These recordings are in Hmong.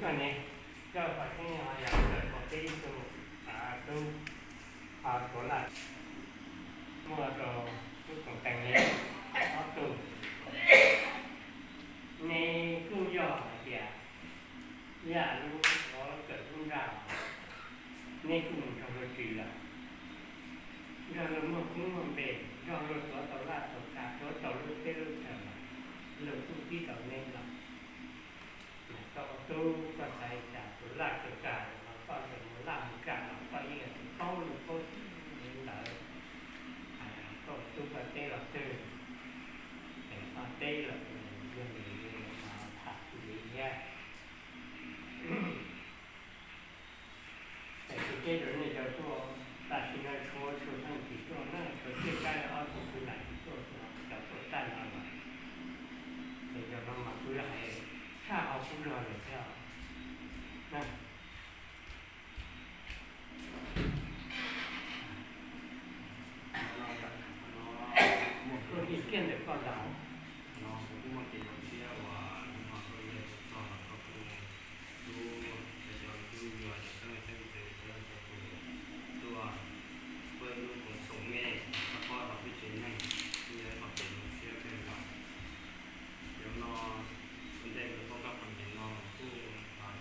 Ne, coj qhov tseeb ho yog kawm peb ib tug tub tuav laj, muaj rau tub Koos Teev ne ob tug. Ne kuj yog hais tias yam lub qhov kawm lub nrag, neb kuj mus nrog luag ris lawm, nrog luag muaj koob muaj npe, nrog luag tuav tau laj tau kam, tuav tau lub teb lub chaw lawm, luag kuj tib tau neb lawm. Koj ua tub koj xav li cas, tus laj tus kam los koj mus laj mus kam los koj yeej yog tus paub lus paub txij li ntawd. Koj ua tub koj teb los twg, es koj teb los twg, yog li tham li thiab. Ces kuv teb rau nej cov tuaj, tam sim no tshuav Tshua Xeeb Tis tuaj na, tshuav Txhiaj Kab ob tug kwv lam tuaj, cov tuaj tag no lawm. Ces cov no mas kuv yuav hais tshaj qhov qub zog lawm thiab. Tuaj kiag ntawm koj los. Kuv kuj muaj kev zoo siab uas hnub no tuaj yog txog koj kuj hlub cov tub yug cov xeeb leej xeeb ntxwv cov tub tuaj tuaj ib lub koom txoos me, koj pab rau peb tsev neeg, kuj yog ib qho kev zoo siab kawg nkaus. Yog no ua ntej mus poob koj qhov kev no kuj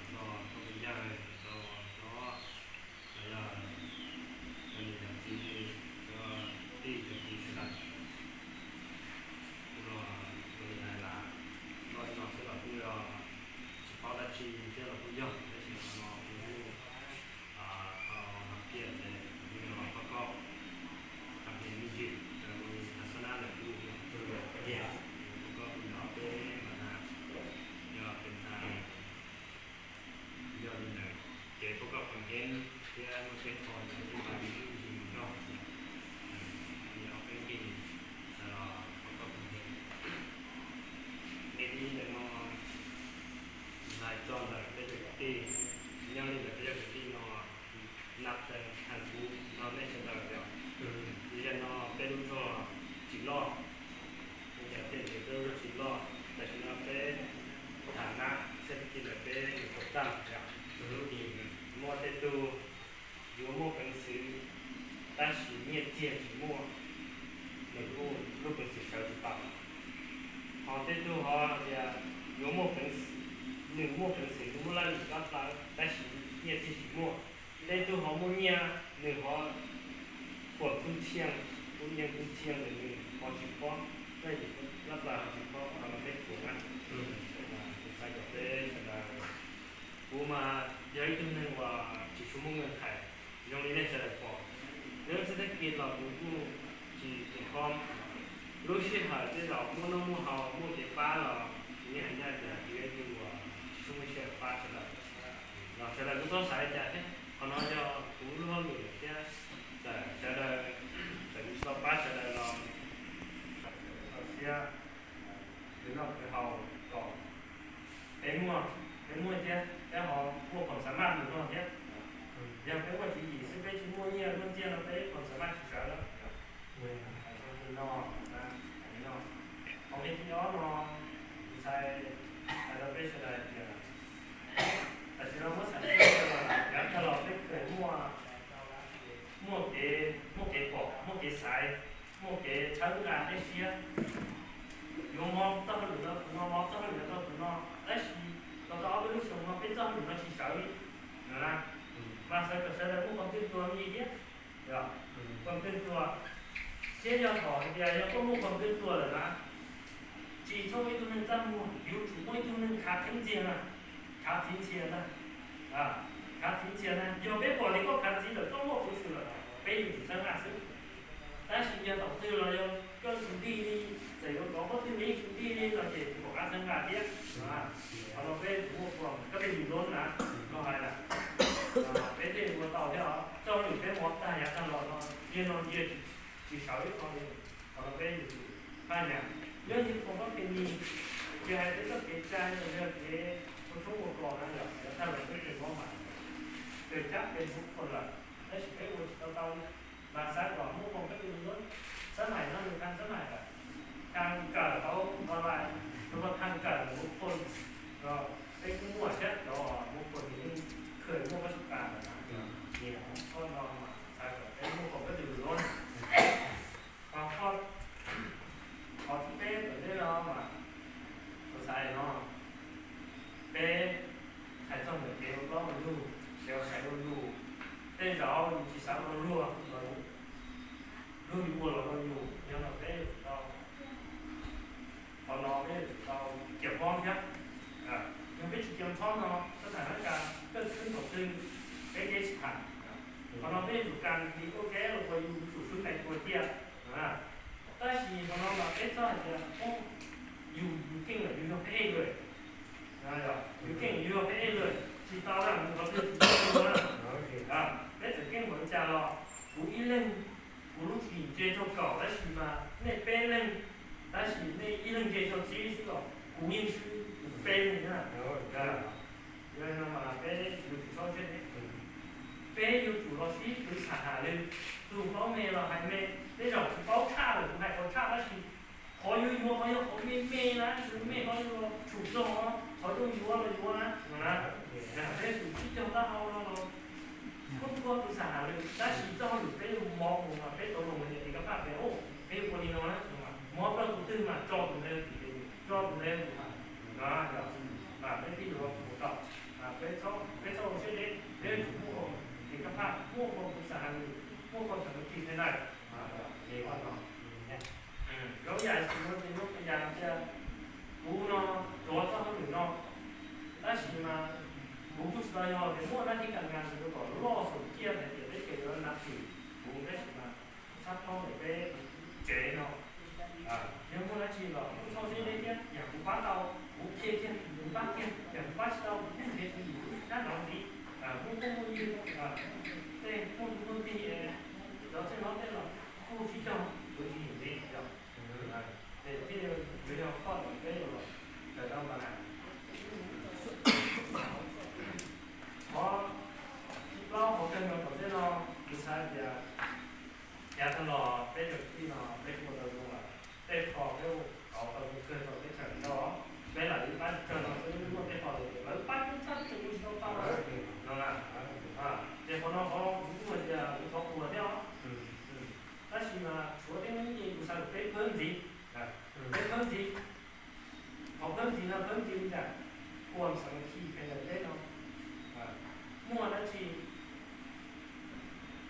tso koj tus yawg tso, tso los yog cov niam cov txiv, cov tij cov kiv sawv daws kuj los ua li hais lawm, noj no xwb los kuj yog tsis paub dab tsi thiab los kuj yog, tab sis qhov no kuj tau los kiag ces kuv yeej los pab koj qhov kev me ntsis raws li thaum xab nab lawm kuj yog, pab koj kuj yog ob peb mas na, yog peb na yog li ntawd ces pab koj qhov kev thiab muaj tseeb qhov ntawd kuj yog ib ntsis mus nrog, yog ob peb nqi sawv los pab koj qhov kev. Nqi ib ntawm no hais txog ntawm peb cov kwv tij, nyob li ntawm peb cov kwv tij no, Nab Teev, Thaj Kub nrog nej sawv daws yog, yog no peb lub zog tsis loj, yog tias peb lub zog tsis loj, tam sim no peb tham nab xwb ces lawm peb mus tau tag yog, muaj tej tug yuav muaj peev xwm tab sis nyiaj txiag tsis muaj, nws kuj lub peev xwm sawv tsis tau. Ho tej tug ho tias yuav muaj peev xwm, nws muaj peev xwm nws muaj laj lim pab plaws tab sis nyiaj txiag tsis muaj. Tej tug ho muaj nyiaj nws ho puas kub txhiaj, kub yeej kub txhiaj nws ho tsis khob, laj lim pab plaws ho tsis khob, qhov no peb thuam na. Kuv xav kom peb sawv daws, kuv mas yog ib tug neeg uas tsis tshua muaj nqaij hais, zoo li nej sawv daws pom, lub xab teb kis los kuv kuj tsis khob. Lub sij hawm tej zaum muaj noj muaj haus muaj kev pab los kuv yeej hais ncaj tias kuv yog ib tug uas tsis tshua muaj sij hawm pab sawv daws, los sawv daws kuj txhob xav li cas thiab. Qhov no yog kuv lub hauj lwm lawm thiab, txawm sawv daws, txawm kuv tsis tau pab sawv daws los txaus siab khwv noj khwv haus kom peb muaj, peb muaj thiab peb ho muaj khoom xav maj mus noj thiab. Yog peb muaj tswv yim xwb peb tsis muaj nyiaj muaj txiaj no peb khoom xav maj tsis sawv lawm. Li no, li no, qhov nqe thib ob no, kuv xav hais rau peb sawv daws hais tias tam sim no muab xav tias yav tag los peb kheev muaj, muaj kev, muaj kev pom, muaj kev xaiv, muaj kev txhawb nqa peb siab, yuav mov txoj hauj lwm rau tus no, mov txoj hauj lwm rau tus no, tab sis los tau ob peb lub xyoo no peb txoj hauj lwm no tsis sawv li no na. Mas xav kom sawv daws muaj qhov twg tua me ntsis thiab, yog qhov twg tua, thiab yog thaum hais tias yog koj muaj qhov twg tua lawm na, tsis txhob ua ib tug neeg txaj muag, yuav tsum muaj ib tug neeg khav theeb ntxiag na, khav txiv ntxhias na, khav txiv ntxhias na. Yog peb pom tias koj khav txiv lawm, koj muaj peev xwm lawm, peb yuav tsum txhawb nqa xwb. Tab sis yog thaum twg los yog koj tsis nti li, txawm yuav kov pob twg los yeej tsis nti li no ces tsis pom qab txhawb nqa thiab. Qhov no peb tus muaj kua koj peb yus lub na, no hais na, peb thiaj ua tau thiab os. Txoj hauj lwm peb ua tag yav tag los no, ntsia no ntsia tsis sawv ib qho li. Qhov no peb yuav tsum phaj nyas, nyob li qhov pab phe ni, tsis hais peb txoj kev cai los yog kev ua tshoob ua kos na yom, yav tag los peb pem mob mas, pem cab pem hauv khuam lawm, tab sis peb ua tsis tau tau li. Mas xav kom muaj khoom peb ua, xab maim no nws thav xab maim lawm, thav kawm hauv online, nws ho thav kawm hauv phone, peb kuj muaj thiab cov tias, yus, yus keej lawm yus yog pheb ej lawm. Yus keej yus yog pheb ej lawm, tsis tau lawm, mus qhov twg tsis tau lawm. Peb txawm keej npaum li cas los kuv ib leeg, kuv lub tsis ntse txog kaum tab sis mas nej peb leeg, tab sis nej ib leeg ntse txog tsib xwb los kuv yeej swb peb leeg na. Yog li no mas peb yuav tsum txhob siab deb, peb yuav tsum los sib txhim xam ham lwm. Tus paub me los hais me, tej zaum kuv paub tshaj lawm kuv hais tau tshaj tab sis qhov yuav yuav qhov yog qhov me me na, tus me qhov yuav los tshum txog, qhov zoo yuav los yuav na no na. Peb yuav tsum sib cog taub hau no los, muaj tus xam ham lwm tab sis txoj hauj lwm peb yuav mov mus mas peb tau los mus tias kab paj pem ub peb yuav ua li no na, mov rau tus twg mas tso tus ntawd, tso tus ntawd mus mas no, peb twb yuav mus tau. Peb txhob, peb txhob ua siab deb, peb yuav tsum muaj qhov tias kab paj, muaj qhov tus xam ham lwm, muaj qhov xam lwm khi thej na. Zoo yam xws li muab qhia tias kuv no tuav txoj hauj lwm no, tab sis mas kuv kuj tsis tau yog tias muaj dab tsi kam nkas ntawd kom loj xaum ciaj hais tias peb ces yuav nav tim kuv, tab sis mas txhob phob ntawm peb tsev no. Yog muaj dab tsi los kuj txhob siab deb thiab, yam kuv pab tau kuv qhia kiag, kuv pab kiag, yam kuv pab tsis tau kuv kuj nrhiav tswv yim rau sab nraud ntxiv. Muaj phooj muaj ywg, tej muaj tus muaj tij, cov txheej hlob tej los kuj sib cog yuav tswv yim ntxiv yom. Ces thiaj yuav yog qhov uas peb yuav los raws tau npa na. Qhov plaub hauv kawg no tom ntej no, kuv xav tias yav tag los peb cov kwv tij no peb ua tau zoo lawm, tej qho peb ua tau zoo kawg rau teb chaws no. Peb lam ib pab tsis tsawg no xwb, muaj tej qho lawv tias lawv pab coob tshaj teb chaws kuv tsis tau tau no na. Ces qhov no qhov kuv kuj hais tias kuv thov qhuas thiab os. Tab sis mas tshuav tej me ntsis kuv xav kom peb phawb ntxiv, peb phawb ntxiv. Qhov phawb ntxiv no phawb ntxiv li cas? Kuam xam khi pem ntawm peb no muaj dab tsi,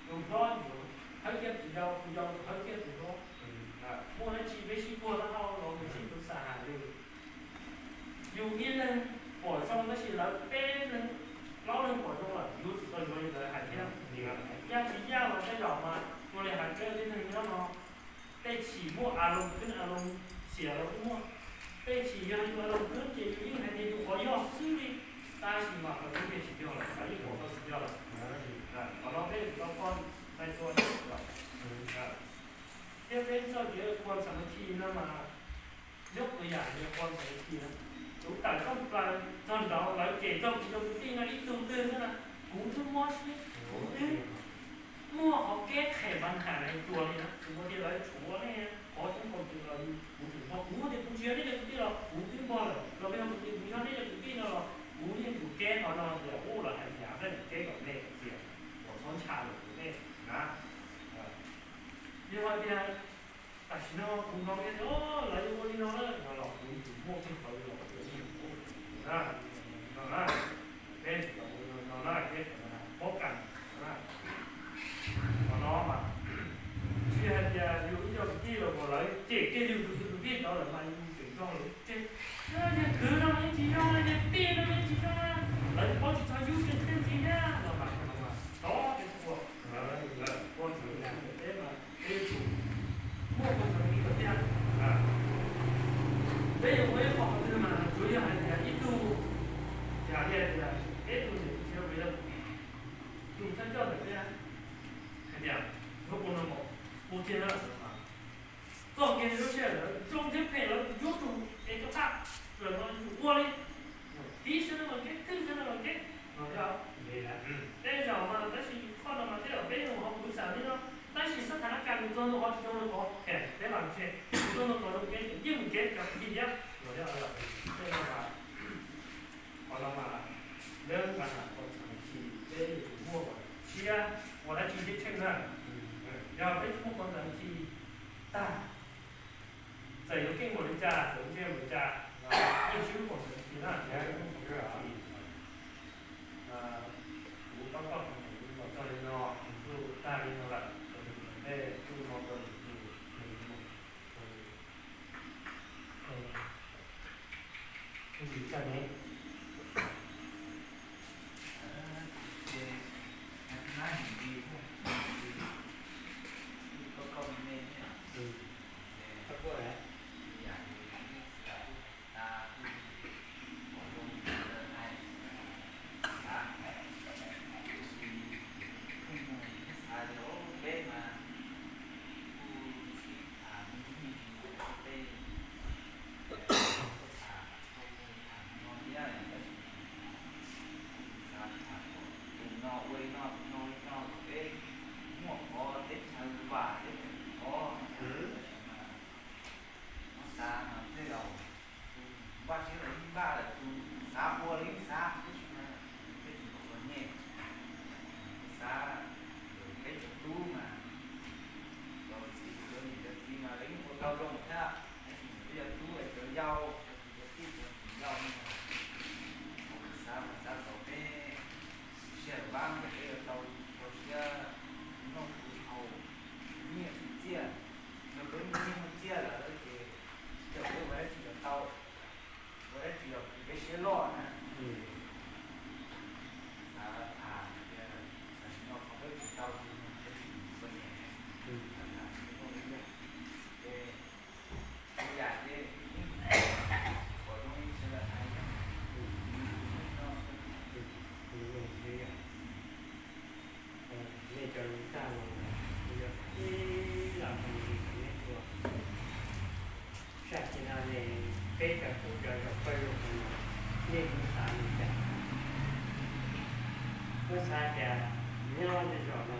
tus hlob yuav hawb kiag tus yau, tus yau yuav hawb kiag tus hlob. Muaj dab tsi peb sib puag taub hau los mus sib txhim xam ham lwm. Yus ib leeg pom zoo tab sis lawv peb leeg, plaub leeg pom zoo lawm yuav tsum tau yuav li lawv hais thiab. Yaj tsis yaj los tej zaum mas ua li hais peb ua tib neeg nyob no, tej chim muaj a loo khwb a loo xiam los kuj muaj. Tej chim yog yus a loo khwb ces yus yeej hais tias yus qhov yog xwb li, tab sis mas qhov tseeb tiag tsis yog lawm, qhov yeej pom tau tsis yog lawm. Qhov no peb yuav tsum tau poj ntais tua thiab peb txoj kev kuam xam khi no mas, nyob tus yam li kuam xam khi na, kuv tawm rooj plaws txog nraud lawv cem txog kuv cov kwv tij no ib tug twg xwb na, kuv twb mob siab, kuv twb muaj qhov keb qhem npav ham cuag li na, tsis muaj tias lawv tshuav nej qhov coob kaus tus los kuv tseem npog, kuv tias kuv tsis yog nej cov kwv tij los kuv twb npog lawm, los yog kuv tias kuv yog nej cov kwv tij no los kuv yeej tsum keb qhov no tias ub los hais tias peb keb kom nej txias, kom txhob ntsha lawm kuv nej na. Yog hais tias tam sim no kuv hnov tias lawv yuav ua li no na no los kuv yeej tsum muaj tej qhov los kuv yeej tsum ua no na. Peb tsum tau ua li no na, peb txawm paub kas na. Qhov no mas tsis hais tias yus ib co kwv tij los kom lawv cem kiag yus tus kwv tij rau lawm mas yus tseem nrog lawv tseg. Yog khwv no yeej tsis zoo, yog tij no yeej tsis zoo, lawv paub tsis txog yus tseem tseg ntxiv thiab no mas, no mas tov peb txhob ua, ua txhaum li peb mas peb yuav tsum muaj qhov txhaum li lawv tiag. Peb yuav ua ib qho qhov twg mas tsuav yog hais tias ib tug, yog hais tias peb tus niam tus txiv los yog tus thawj coj ntawm peb hais tias yuav ua no mas ua kiag na. Txoj kev lub sij hawm ntawd zoo thiab phem lawm yuav tsum es rov qab lawm no yus ua li, tib sab no los keb, twb sab no los keb no thiab. Tej zaum mas tab sis qhov no mas tej zaum peb mus hauv kuv xam li no, tab sis xab tha nab kas mus txog ntua qhov tsis zoo rau qhov phem peb los ntshe, mus txog ntua qhov zoo peb yeej mus keb cov kwv tij thiab no thiab. Tej no mas qhov no mas lawv mas kuam xam khi peb yuav tsum muaj kom siab ua dab tsi thiab tsheej na. Yog peb tsis muaj kuam xam khi tag, txawm yuav keej npaum li cas, txawm ntse npaum li cas, yeej swb kuam xam khi na. Kuv pab koj los txog li no, kuv tag li no lawm, nej kuj no rau yus, yus tag ne. Peb cov tub cov zaum pawg lug no, nej muab xav li cas? Muab xav tias nyob nej zaum no,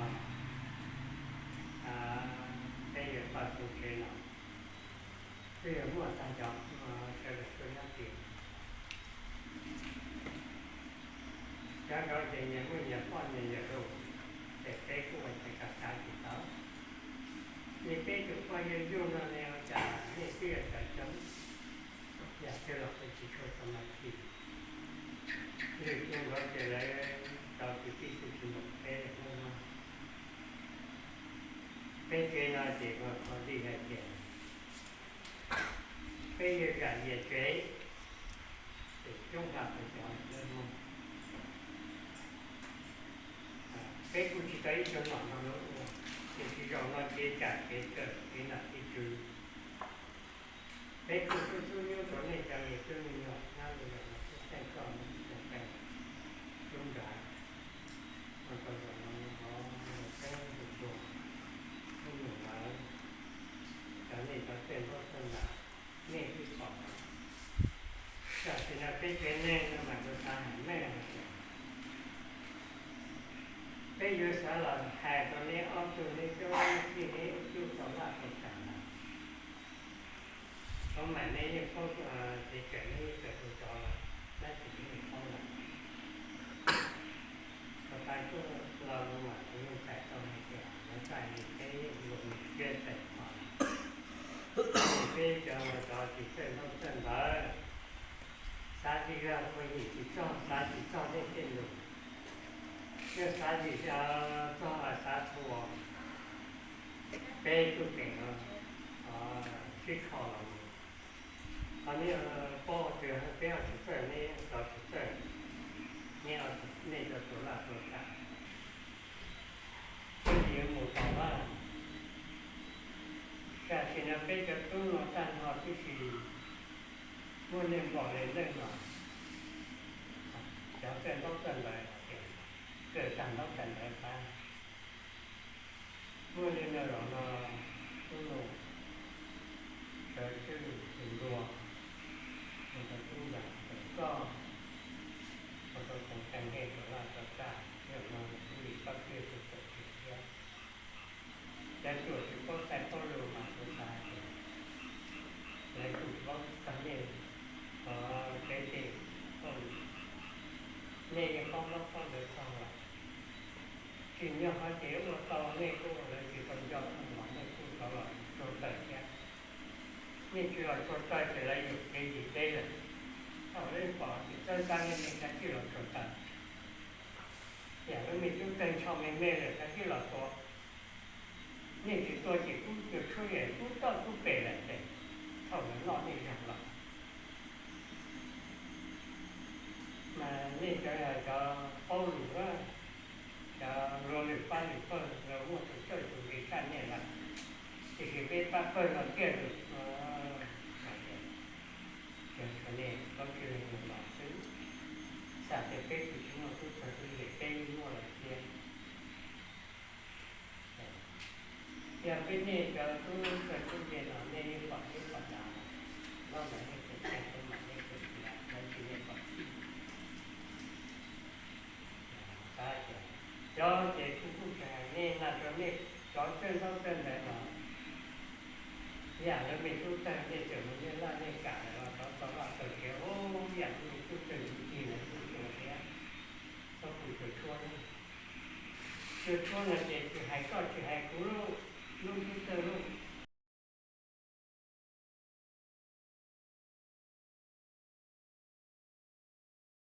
peb yuav toj tsev no, twb yog muaj tag cov sawv daws tuaj nyob tiag. Cov nraud ces nyias muaj nyias poj nyias yawm lawm, ces peb kuj ua cas kam xav tsis tau. Nej peb tus poj yawg yug no ne ua cas nej twb yog cov coob, yam twg los peb tsis tshua tau mas chim. Lwm tus nkaus ces lawv cov kwv tij twb tsis npaum peb lawm no. Peb tsev no ces ua qhov ntij hais tias peb yuav zam yias tsev, ces coob hla rau cov lawv muaj. Peb kuj tsis tau ib tug nom nrog lawv ua, tiam sis zaum no kev kam kev kawm kev nom kev tswv, peb kuj xub xub nyuaj rau nej cov niam tub me nyuam nyob rau zaum no xub xeej koj mus ib tsoom pej lub nrad, ua rau zaum no mus hov mus teb mus ntuag, ib nus ntawd cov nej cov txawj ntaub txawj ntawv nej twb pom lawm. Tam sim no peb tsev neeg no mas kuv xav hais meej hais tias peb yuav xav los hais rau neb ob tug neb coj tij neb tub tau laj tau kam lawm. Thaum mas neb yeej paub, kev kawm neb yeej kawm tau cov dab tsi neb yeej paub lawm. Thaum tas kuj los mus mas kuv yeej txhais tau hais tias lawv txoj hais lus peb yeej lus nws siab txais tos. Peb cov, cov tsis txawj ntaub txawj ntawv, xav tsis zog phuaj yim tsis txog, xav tsis txog tej tej lus, yog xav tsis txog xav thuam, peb kuj tseem sib kho los mus. Ho neb paub tias peb ua tsis txawj, neb cov tsis txawj, neb, nej cov tau laj tau kam, peb tsis yuav mus tau lawm. Tam sim no peb cov tub no tag nrho tib si, muaj neeg npaum li leej no, cov txawj ntaub txawj ntawv, kawm tag ntaub tag ntawv qab. Muaj li no los no, tub nus, sawv tswj tus ntuag, mus rau tub nram tus koj, mus rau txoov tag nkeeg rau laj rau kam, yog no tub lis koj twb yog tus txawj tiag thiab. Cov tsuas tsis paub txais paub lus mas kuv xav hais tias lawv kuj tsis paub txog nej, o, kev cai, nej yeej paub ntaub paub ntawv txog lawm. Tsim nyog hais tias ua tau nej kuj ua lawv tsis tau nco los nej kuj rov los tsuag taw thiab. Nej tsis los tsuag taw ces lawv yuam kev dim teb lawm. Thaum lawv pom ces txawj xav nej, nej kav tsij los tsuag taw. Yam lub me tub tawg ntsho me me lawm kav tsij los tua. Nej tsis tua ces kub cua tshuab yam kub toj kub pem lawm ces thaum lawv noj nej zog los. Mas nej cov yog cov paub lus, cov luag lwm pab lwm pawg luag muaj tus txawj tus nqi tshaj nej lawm, tiam sis peb pab pawg no tiag lawm. Yog tshuav nej plaub tsib leeg no los xwb, xam tias peb tsis muaj tub txawg tub yim peb yeej muaj lawm thiab. Yog peb nej cov tub txawg tub yim no nej yeej pom teb pom dav, noj ntawd nej tseem ceeb, peb mam nej tseem tiav, lawv tsis nej pom txhij. Xav tias cov ces kuv kuj tsis hais nej na, rau nej cov txawj ntaub txawj ntawv no, yam lawv me tub tawg nej tseem mus nej laj nej kam lawm los rov tau laj tau tsev, yam lub me tub tawg ntawd tig lawv kuj tua thiab. Koj tus cua tshuab, cua tshuab no ces tsis hais koj tsis